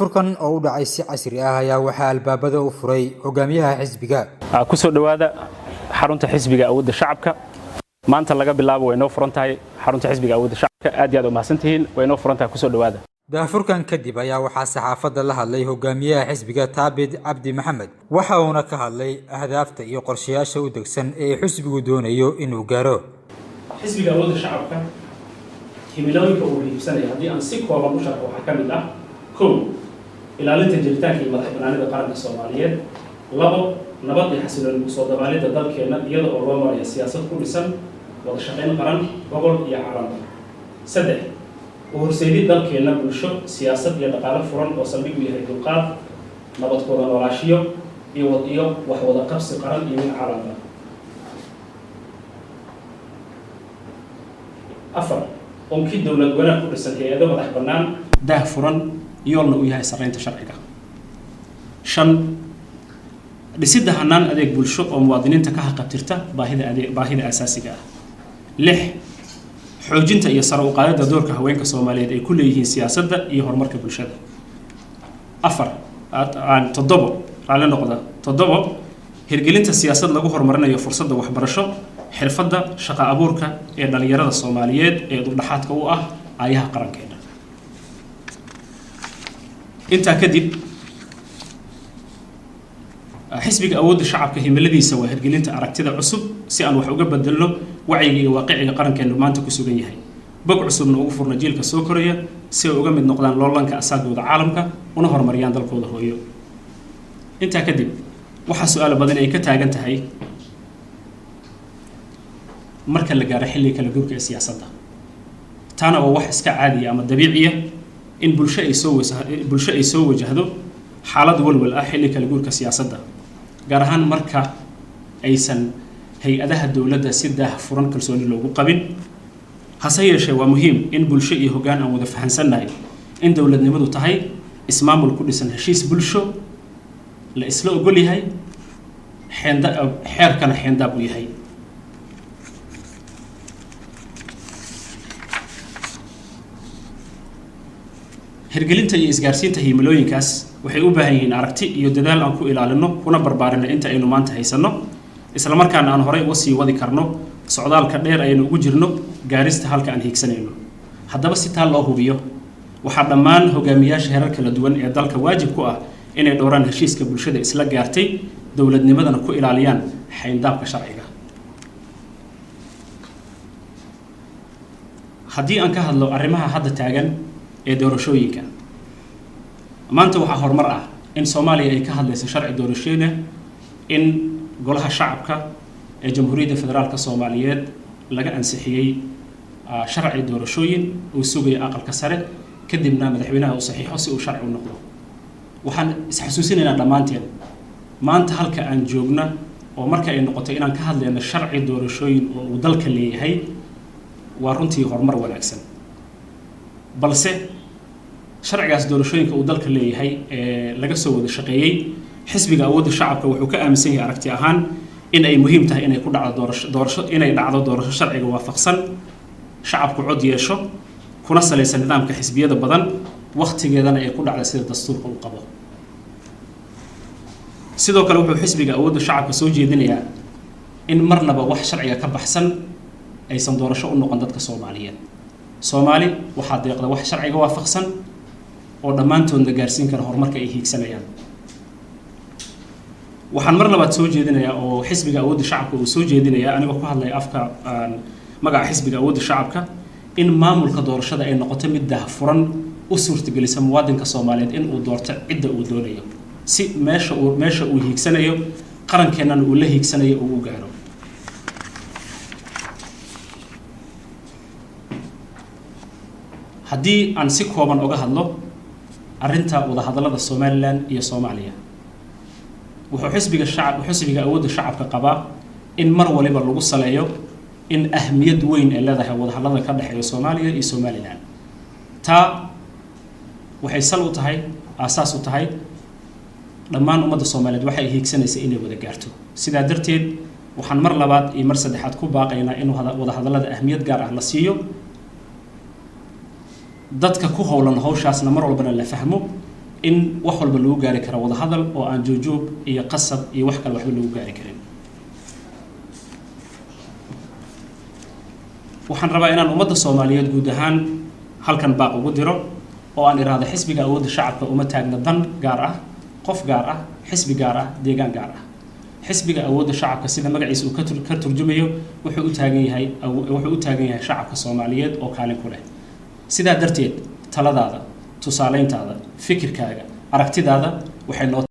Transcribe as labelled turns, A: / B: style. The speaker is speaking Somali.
A: Furkan oo u dhacay si casri ah ayaa waxaa albaabada u furay hogaamiyaha xisbiga.
B: Ku soo dhowaada xarunta Xisbiga Awoodda Shacabka. Maanta laga bilaabo way noo furan tahay xarunta Xisbiga Awoodda Shacabka. Aad iyo aad u mahadsantihiin, way noo furan tahay, kusoo dhowaada.
A: Daahfurkan kadib ayaa waxaa saxaafadda la hadlay hogaamiyaha xisbiga, Taabid Cabdi Maxamed, waxa uuna ka hadlay ahdaafta iyo qorshayaasha u degsan ee xisbigu doonayo inuu gaaro.
B: Xisbiga Awoodda Shacabka himilooyinka uu hiibsanaya, haddii aan si kooban u sharxo, waxaa ka mid ah: 1, ilaalinta jiritaanka iyo madax banaanida qaranka Soomaaliyeed; 2, nabad iyo xasilooni kusoo dabaalidda dalkeenna iyada oo loo marayo siyaasad ku dhisan wada shaqayn qaran, gobol iyo caalamka; 3, u horseydid dalkeenna bulsho, siyaasad iyo dhaqaalo furan oo saldhig u yahay dulqaad, nabad ku wada noolaashiyo iyo wax wada qabsi qaran iyo mid caalamka; 4, unkii dowlad wanaag ku dhisan, hay-ado madax bannaan, daah furan, yoolna uu yahay sarreynta sharciga; 5, dhisidda hanaan adeeg bulsho oo muwaadiniinta ka haqabtirta baahida adeeg, baahida asaasiga ah; 6, xoojinta iyo sare u qaadidda doorka haweenka Soomaaliyeed ay ku leeyihiin siyaasadda iyo horumarka bulshada; 4, 7, raalli noqda, 7, hirgelinta siyaasad lagu horumarinayo fursadda waxbarasho, xirfadda, shaqo abuurka ee dhalinyarada Soomaaliyeed ee dubdhaxaadka u ah aayaha qarankeena. Intaa kadib, Xisbiga Awoodda Shacabka himiladiisa waa hirgelinta aragtida cusub si aan wax uga bedelno wacyiga iyo waaqiciga qarankeenu maanta ku sugan yahay, bog cusubna ugu furna jiilka soo koraya si ay uga mid noqdaan loolanka asaagooda caalamka una horumariyaan dalkooda hooyo. Intaa kadib, waxaa su-aalo badan ay ka taagan tahay marka la gaaro xilliga kala guurka ee siyaasadda. Taana waa wax iska caadiya ama dabiiciya in bulsho ay soo wajahdo xaalad walwal ah xilli kala guurka siyaasadda, gaar ahaan marka aysan hay-adaha dowladda si daah furan kalsooni loogu qabin. Hase yeeshee, waa muhiim in bulsho iyo hoggaan aan wada fahansannahay in dowladnimadu tahay ismaamul ku dhisan heshiis bulsho la isla ogol yahay, xeenda xeerkana xeendaab u yahay. Hirgelinta iyo isgaarsiinta himilooyinkaas waxay u baahan yihiin aragti iyo dadaal aan ku ilaalino kuna barbaarino inta aynu maanta haysanno, isla markaana aan horey uga sii wadi karno socdaalka dheer aynu ugu jirno gaarista halka aan hiigsanayno. Haddaba, si taa loo hubiyo, waxaa dhammaan hogaamiyaasha herar kala duwan ee dalka waajib ku ah inay dhowraan heshiiska bulshada isla gaartay, dowladnimadana ku ilaaliyaan xayndaabka sharciga. Haddii aan ka hadlo arrimaha hadda taagan ee doorashooyinka, maanta waxaa horumar ah in Soomaaliya ay ka hadlayso sharci doorashooyina, in Golaha Shacabka ee Jamhuuriyadda Federaalka Soomaaliyeed laga ansixiyey sharci doorashooyin uu sugayo Aqalka Sare, kadibna madaxweynaha uu saxiixo si uu sharci u noqdo. Waxaan isxasuusinaynaa dhammaanteen maanta halka aan joogna oo marka ay noqoto inaan ka hadlayno sharci doorashooyin oo uu dalka leeyahay, waa runtii horumar wanaagsan. Balse sharcigaas doorashooyinka uu dalka leeyahay ee laga soo wada shaqeeyey, Xisbiga Awoodda Shacabka wuxuu ka aaminsan yahay aragti ahaan in ay muhiim tahay inay ku dhacdo doorasho, inay dhacdo doorasho sharciga waafaqsan, shacabku cod yeesho, kuna salaysan nidaamka xisbiyada badan, wakhtigeedana ay ku dhacda sida dastuurka uu qabo. Sidoo kale, wuxuu Xisbiga Awoodda Shacabka soo jeedinayaa in marnaba wax sharciga ka baxsan aysan doorasho u noqon dadka Soomaaliyeed. Soomaali waxaa deeqda wax sharciga waafaqsan oo dhammaantoodna gaarsiin kara horumarka ay hiigsanayaan. Waxaan mar labaad soo jeedinayaa oo Xisbiga Awoodda Shacabka uu soo jeedinayaa, anigoo ku hadlaya afka magaca Xisbiga Awoodda Shacabka, in maamulka doorashada ay noqoto mid daahfuran, u suurtagelisa muwaadinka Soomaaliyeed in uu doorto cidda uu doonayo, si meesha uu hiigsanayo, qarankeennan uu la hiigsanayo, uu u gaaro. Haddii aan si kooban uga hadlo arrinta wadahadallada Somaliland iyo Soomaaliya, wuxuu Xisbiga Awoodda Shacabka qabaa in mar waliba lagu saleeyo in ahmiyad weyn ay leedahay wadahadallada ka dhexeeya Soomaaliya iyo Somaliland. Taa waxay sal u tahay, aasaas u tahay dhammaan ummadda Soomaaliyeed waxay hiigsanaysa inay wada gaarto. Sidaa darteed, waxaan mar labaad iyo mar saddexaad ku baaqaynaa in wadahadallada ahmiyad gaar ah la siiyo, dadka ku howlan hawshaasna mar walbana la fahmo In wax walba lagu gaari karo wadahadal oo aan juujuub iyo qasab iyo wax kale waxba lagu gaari karin. Waxaan rabaa inaan ummadda Soomaaliyeed guud ahaan halkan baaq ugu diro oo aan iraahdo: Xisbiga Awoodda Shacabka uma taagna dan gaar ah, qof gaar ah, xisbi gaar ah, deegaan gaar ah. Xisbiga Awoodda Shacabka, sida magaciisa uu ka turjumayo, wuxuu u taagan yahay shacabka Soomaaliyeed oo kaalin ku leh. Sidaa darteed, taladaada, tusaaleyntaada, fikirkaaga, aragtidaada waxay noo